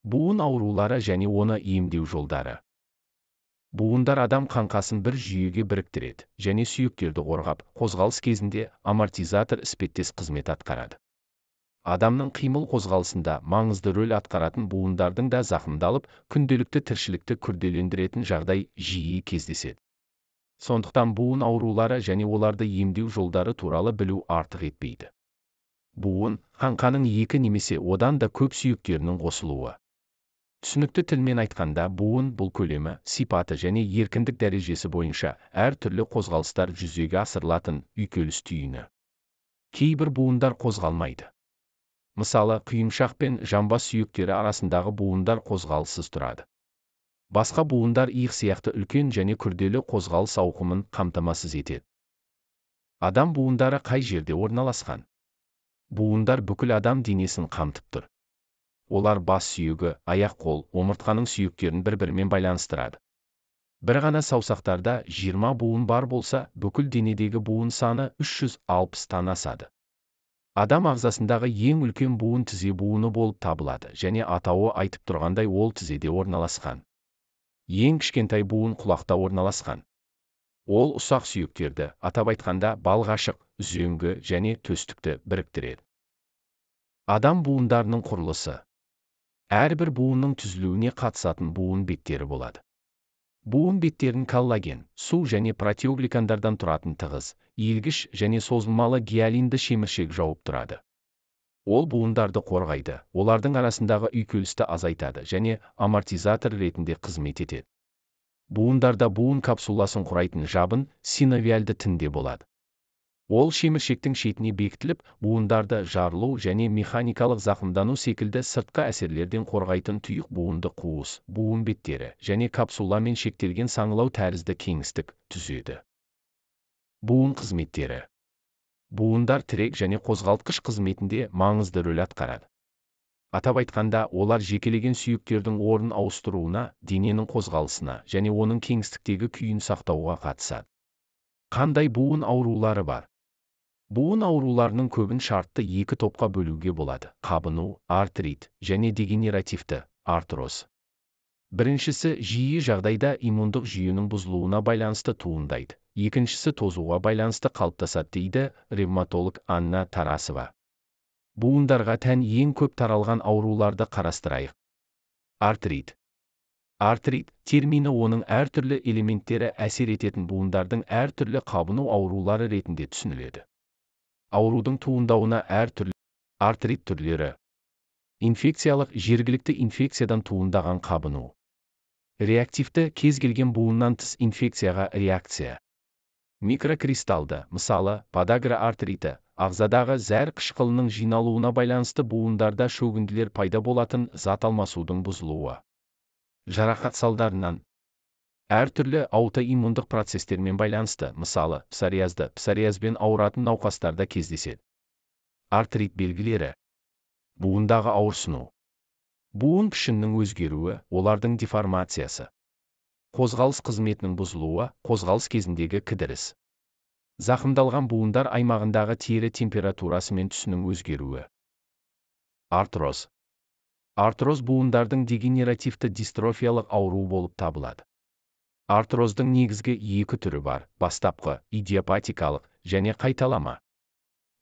Буын аурулары және оны емдеу жолдары. Буындар адам қаңқасын бір жүйеге біріктіреді және сүйектерді қорғап, қозғалыс кезінде амортизатор іспеттес қызмет атқарады. Адамның қимыл қозғалысында маңызды рөл атқаратын буындардың да зақымдалып, күнделікті тіршілікті күрделендіретін жағдай жиі кездеседі. Сондықтан буын аурулары және оларды емдеу жолдары туралы білу артық етпейді. Буын, қаңқаның екі немесе одан да көп сүйектерінің қосылуы. Түсінікті тілмен айтқанда, буын бұл көлемі, сипаты және еркіндік дәрежесі бойынша әр түрлі қозғалыстар жүзеге асырылатын үйкеліс түйіні. Кейбір буындар қозғалмайды. Мысалы, құйымшақ пен жамбас сүйектері арасындағы буындар қозғалыссыз тұрады. Басқа буындар иық сияқты үлкен және күрделі қозғалыс ауқымын қамтамасыз етеді. Адам буындары қай жерде орналасқан? Буындар бүкіл адам денесін қамтып тұр. Олар бас сүйегі, аяқ-қол, омыртқаның сүйектерін бір-бірімен байланыстырады. Бір ғана саусақтарда 20 буын бар болса, бүкіл денедегі буын саны 360-тан асады. Адам ағзасындағы ең үлкен буын тізе буыны болып табылады және атауы айтып тұрғандай ол тізеде орналасқан. Ең кішкентай буын құлақта орналасқан. Ол ұсақ сүйектерді, атап айтқанда балғашық, үзеңгі және төстікті біріктіреді. Адам буындарының құрылысы. Әрбір буынның түзілуіне қатысатын буын беттері болады. Буын беттерін коллаген, су және протеогликандардан тұратын тығыз, иілгіш және созылмалы гиалинді шеміршек жауып тұрады. Ол буындарды қорғайды, олардың арасындағы үйкелісті азайтады және амортизатор ретінде қызмет етеді. Буындарда буын капсуласын құрайтын жабын синовиальды тінде болады. Ол шеміршектің шетіне бекітіліп, буындарды жарылу және механикалық зақымдану секілді сыртқы әсерлерден қорғайтын тұйық буынды қуыс, буын беттері және капсуламен шектелген саңылау тәрізді кеңістік түзеді. Буын қызметтері. Буындар тірек және қозғалтқыш қызметінде маңызды рөл атқарады. Атап айтқанда, олар жекелеген сүйектердің орын ауыстыруына, дененің қозғалысына және оның кеңістіктегі күйін сақтауға қатысады. Қандай буын аурулары бар? Буын ауруларының көбін шартты екі топқа бөлуге болады: қабыну, артрит және дегенеративті артроз. Біріншісі жиі жағдайда иммундық жүйенің бұзылуына байланысты туындайды, екіншісі тозуға байланысты қалыптасады, дейді ревматолог Анна Тарасова. Буындарға тән ең көп таралған ауруларды қарастырайық. Артрит. Артрит термині оның әртүрлі элементтері әсер ететін буындардың әртүрлі қабыну аурулары ретінде түсініледі. Аурудың туындауына әртүрлі артрит түрлері. Инфекциялық жергілікті инфекциядан туындаған қабыну. Реактивті кез келген буыннан тыс инфекцияға реакция. Микрокристалды, мысалы, подагра артриті, ағзадағы зәр қышқылының жиналуына байланысты буындарда шөгінділер пайда болатын зат алмасудың бұзылуы. Жарақат салдарынан әртүрлі аутоиммундық процестермен байланысты, мысалы, псориазды, псориазбен ауыратын науқастарда кездеседі. Артрит белгілері. Буындағы ауырсыну. Буын пішінінің өзгеруі, олардың деформациясы. Қозғалыс қызметінің бұзылуы, қозғалыс кезіндегі кідіріс. Зақымдалған буындар аймағындағы тері температурасы мен түсінің өзгеруі. Артроз. Артроз буындардың дегенеративті дистрофиялық ауруы болып табылады. Артроздың негізгі екі түрі бар: бастапқы, идиопатикалық және қайталама.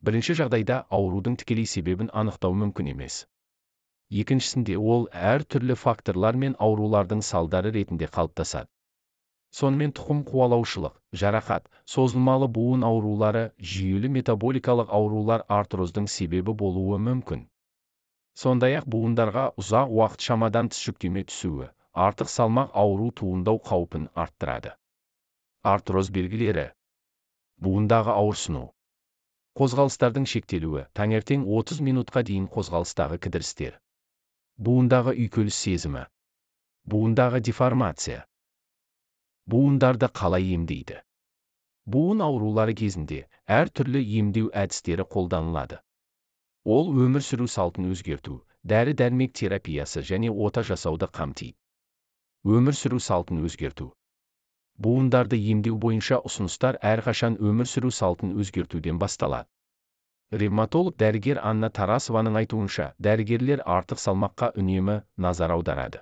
Бірінші жағдайда аурудың тікелей себебін анықтау мүмкін емес. Екіншісінде ол әр түрлі факторлар мен аурулардың салдары ретінде қалыптасады. Сонымен тұқым қуалаушылық, жарақат, созылмалы буын аурулары, жүйелі метаболикалық аурулар артроздың себебі болуы мүмкін. Сондай-ақ буындарға ұзақ уақыт шамадан тыс жүктеме түсуі, артық салмақ ауру туындау қаупін арттырады. Артроз белгілері. Буындағы ауырсыну. Қозғалыстардың шектелуі, таңертең 30 минутқа дейін қозғалыстағы кідірістер. Буындағы үйкеліс сезімі. Буындағы деформация. Буындарды қалай емдейді? Буын аурулары кезінде әр түрлі емдеу әдістері қолданылады. Ол өмір сүру салтын өзгерту, дәрі-дәрмек терапиясы және ота жасауды қамтиды. Өмір сүру салтын өзгерту. Буындарды емдеу бойынша ұсыныстар әрқашан өмір сүру салтын өзгертуден басталады. Ревматолог дәрігер Анна Тарасованың айтуынша, дәрігерлер артық салмаққа үнемі назар аударады.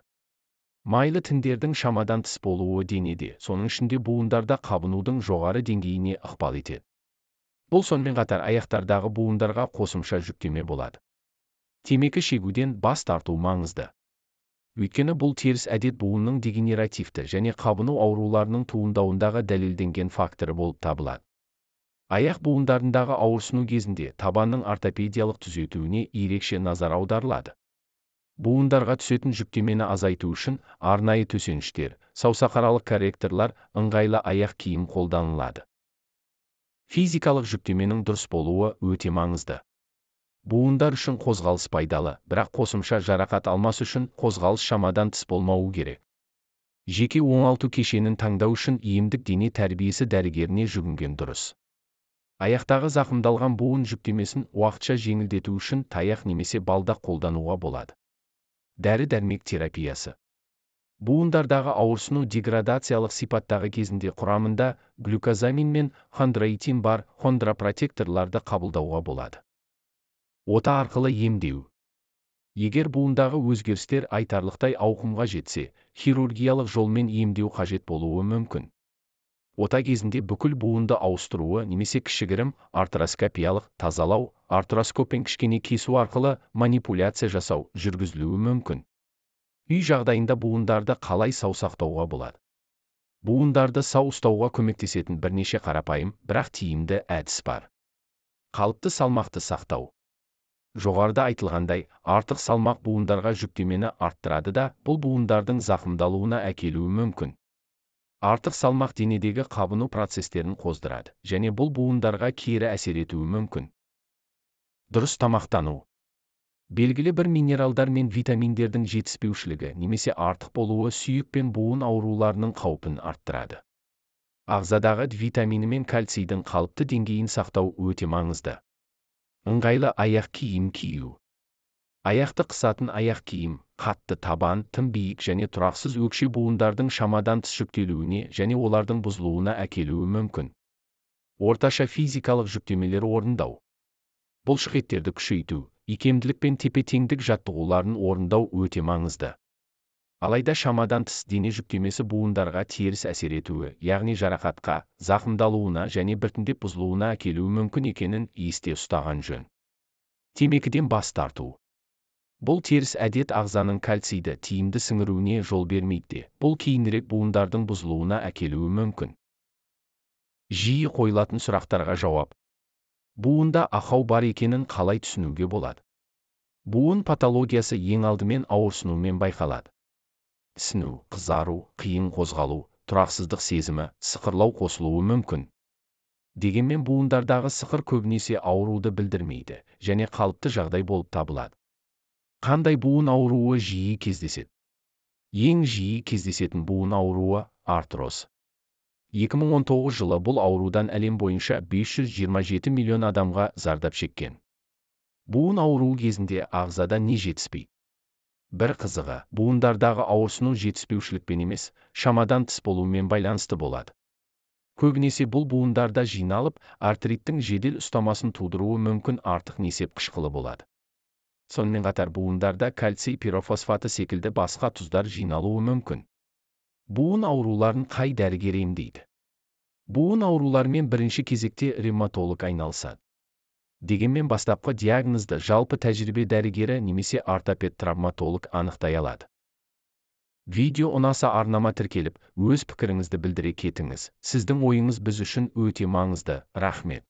Майлы тіндердің шамадан тыс болуы денеде, соның ішінде буындарда қабынудың жоғары деңгейіне ықпал етеді. Бұл сонымен қатар аяқтардағы буындарға қосымша жүктеме болады. Темекі шегуден бас тарту маңызды. Өйткені бұл теріс әдет буынның дегенеративті және қабыну ауруларының туындауындағы дәлелденген факторы болып табылады. Аяқ буындарындағы ауырсыну кезінде табанның ортопедиялық түзетуіне ерекше назар аударылады. Буындарға түсетін жүктемені азайту үшін арнайы төсеніштер, саусақаралық корректорлар, ыңғайлы аяқ киім қолданылады. Физикалық жүктеменің дұрыс болуы өте маңызды. Буындар үшін қозғалыс пайдалы, бірақ қосымша жарақат алмас үшін қозғалыс шамадан тыс болмауы керек. Жеке оңалту кешенін таңдау үшін емдік дене тәрбиесі дәрігеріне жүгінген дұрыс. Аяқтағы зақымдалған буын жүктемесін уақытша жеңілдету үшін таяқ немесе балдақ қолдануға болады. Дәрі-дәрмек терапиясы. Буындардағы ауырсыну деградациялық сипаттағы кезінде құрамында глюкозамин мен хондроитин бар хондропротекторларды қабылдауға болады. Ота арқылы емдеу. Егер буындағы өзгерістер айтарлықтай ауқымға жетсе, хирургиялық жолмен емдеу қажет болуы мүмкін. Ота кезінде бүкіл буынды ауыстыруы немесе кішігірім артроскопиялық тазалау, артроскоппен кішкене кесу арқылы манипуляция жасау жүргізілуі мүмкін. Үй жағдайында буындарды қалай сау сақтауға болады? Буындарды сау ұстауға көмектесетін бірнеше қарапайым, бірақ тиімді әдіс бар. Қалыпты салмақты сақтау. Жоғарыда айтылғандай, артық салмақ буындарға жүктемені арттырады да, бұл буындардың зақымдалуына әкелуі мүмкін. Артық салмақ денедегі қабыну процестерін қоздырады және бұл буындарға кері әсер етуі мүмкін. Дұрыс тамақтану. Белгілі бір минералдар мен витаминдердің жетіспеушілігі немесе артық болуы сүйек пен буын ауруларының қаупін арттырады. Ағзадағы Д витамині мен кальцийдің қалыпты деңгейін сақтау өте маңызды. Ыңғайлы аяқ киім кию. Аяқты қысатын аяқ киім, қатты табан, тым биік және тұрақсыз өкше буындардың шамадан тыс жүктелуіне және олардың бұзылуына әкелуі мүмкін. Орташа физикалық жүктемелер орындау. Бұлшықеттерді күшейту, икемділік пен тепе-теңдік жаттығуларын орындау өте маңызды. Алайда шамадан тыс дене жүктемесі буындарға теріс әсер етуі, яғни жарақатқа, зақымдалуына және біртіндеп бұзылуына әкелуі мүмкін екенін есте ұстаған жөн. Темекіден бас тарту. Бұл теріс әдет ағзаның кальцийді тиімді сіңіруіне жол бермейді, бұл кейінірек буындардың бұзылуына әкелуі мүмкін. Жиі қойылатын сұрақтарға жауап. Буында ақау бар екенін қалай түсінуге болады? Буын патологиясы ең алдымен ауырсынумен байқалады. Ісіну, қызару, қиын қозғалу, тұрақсыздық сезімі, сықырлау қосылуы мүмкін. Дегенмен буындардағы сықыр көбінесе ауруды білдірмейді және қалыпты жағдай болып табылады. Қандай буын ауруы жиі кездеседі? Ең жиі кездесетін буын ауруы артроз. 2019 жылы бұл аурудан әлем бойынша 527 миллион адамға зардап шеккен. Буын ауруы кезінде ағзада не жетіспейді? Бір қызығы, буындардағы ауырсыну жетіспеушілікпен емес, шамадан тыс болумен байланысты болады. Көбінесе бұл буындарда жиналып, артриттің жедел ұстамасын тудыруы мүмкін артық несеп қышқылы болады. Сонымен қатар буындарда кальций пирофосфаты секілді басқа тұздар жиналуы мүмкін. Буын ауруларын қай дәрігер емдейді? Буын ауруларымен бірінші кезекте ревматолог айналысады. Дегенмен бастапқы диагнозды жалпы тәжірибе дәрігері немесе ортопед-травматолог анықтай алады. Видео ұнаса арнама тіркеліп, өз пікіріңізді білдіре кетіңіз. Сіздің ойыңыз біз үшін өте маңызды. Рахмет.